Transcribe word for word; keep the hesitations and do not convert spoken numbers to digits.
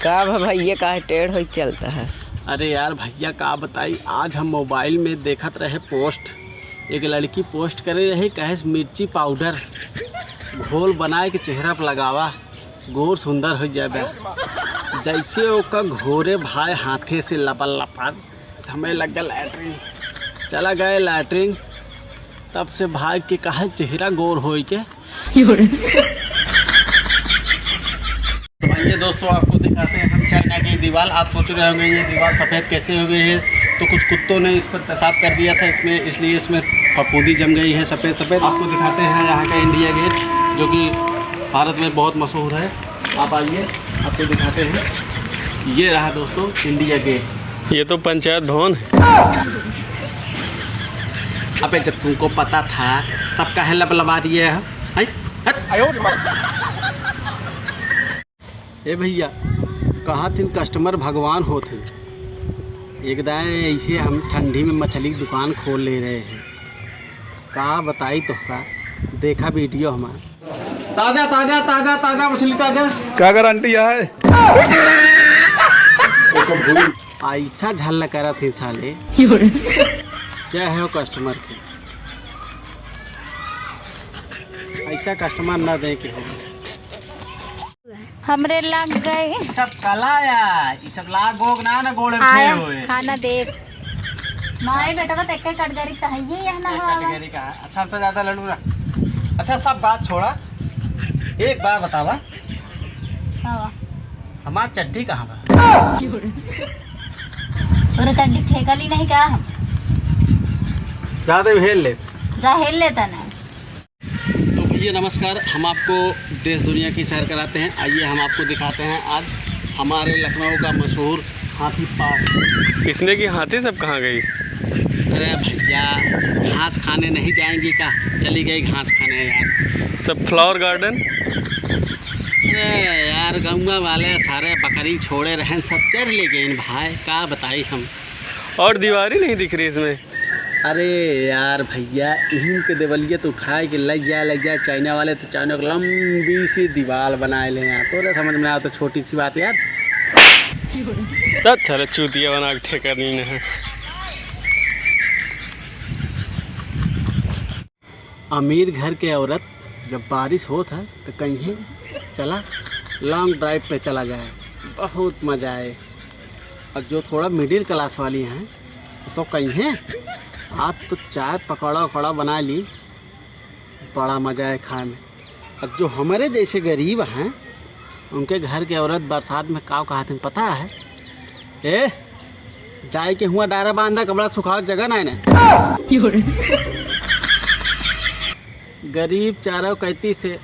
का भा भैया, काहे टेढ़ होई चलता है? अरे यार भैया, का बताई, आज हम मोबाइल में देखत रहे पोस्ट, एक लड़की पोस्ट करे रही, कहे मिर्ची पाउडर घोल बनाए के चेहरा पर लगावा, गोर सुंदर हो जाबे। जैसे ओका घोरे भाई हाथे से लपल लपल, हमें लग गया लैट्रिन। चला गए लैट्रिन, तब से भाग के कहा चेहरा गोर होई के। तो आइए दोस्तों, आपको दिखाते हैं हम चाइना की दीवार। आप सोच रहे होंगे ये दीवार सफ़ेद कैसे हो गई है, तो कुछ कुत्तों ने इस पर पेशाब कर दिया था, इसमें, इसलिए इसमें फफूंदी जम गई है सफ़ेद सफ़ेद। आपको दिखाते हैं यहाँ का इंडिया गेट, जो कि भारत में बहुत मशहूर है। आप आइए, आपको दिखाते हैं। ये रहा दोस्तों इंडिया गेट। ये तो पंचायत भवन है। अबे जब तुमको पता था तब काहे लबलबा रही है? हैं? हट। ए भैया, कहा थिन कस्टमर भगवान होत हैं। एक दाएं ऐसे हम ठंडी में मछली की दुकान खोल ले रहे हैं। का बताई तोहका, देखा वीडियो हमार। ताजा, ताजा, ताजा, ताजा मछली, ताजा। क्या गारंटी है? ऐसा झल्ला करत है साले। क्या है वो कस्टमर के? ऐसा कस्टमर ना दे के हो। हमरे लग गए। ई सब कला या, ई सब लाग गोग ना, ना गोड़े आया, फेर होए। खाना देब। माए बेटवा तो एक कटगरी तो है, ये यह ना एक हवा। कटगरी का। अच्छा, हमसे ज्यादा लड़ू रहा। अच्छा, सब बात छोड़ा, एक बात बतावा, हवा। हमार चड्डी कहाँ बा? तोरे चड्डी ठेकल ही नहीं का हम? जा दे हेल ले। जा हेल लेता ना। तो भैया नमस्कार, हम आपको देश दुनिया की सैर कराते हैं। आइए हम आपको दिखाते हैं आज हमारे लखनऊ का मशहूर हाथी पार्क। इसने की हाथी सब कहाँ गई? अरे भैया, घास खाने नहीं जाएंगी का? चली गई घास खाने यार। सब फ्लावर गार्डन। अरे यार, गौवा वाले सारे बकरी छोड़े रहन, सब चर ले गए भाई, का बताई हम। और दीवार ही नहीं दिख रही इसमें। अरे यार भैया, इहिन के देवलिया तो उठाए के लग जाए, लग जाए चाइना वाले, तो चाइना के लंबी सी दीवार बनाए ले हैं। तोरे समझ में आवे तो छोटी सी बात यार। तब साला चूतिया बना के ठेका नहीं है। अमीर घर के औरत जब बारिश होत है तो कहिए, "चला लॉन्ग ड्राइव पे चला जाए, बहुत मजा आए।" और जो थोड़ा मिडिल क्लास वाली हैं तो कहिए, "आप तो चाय पकौड़ा उकौड़ा बना ली, बड़ा मजा आए खाए में।" और जो हमारे जैसे गरीब हैं, उनके घर के औरत बरसात में का कहत हैं पता है? "ए, जाए के हुआ डारा बांधा, कपड़ा सुखावे जगह नाहीं ना।" गरीब चारों कैती से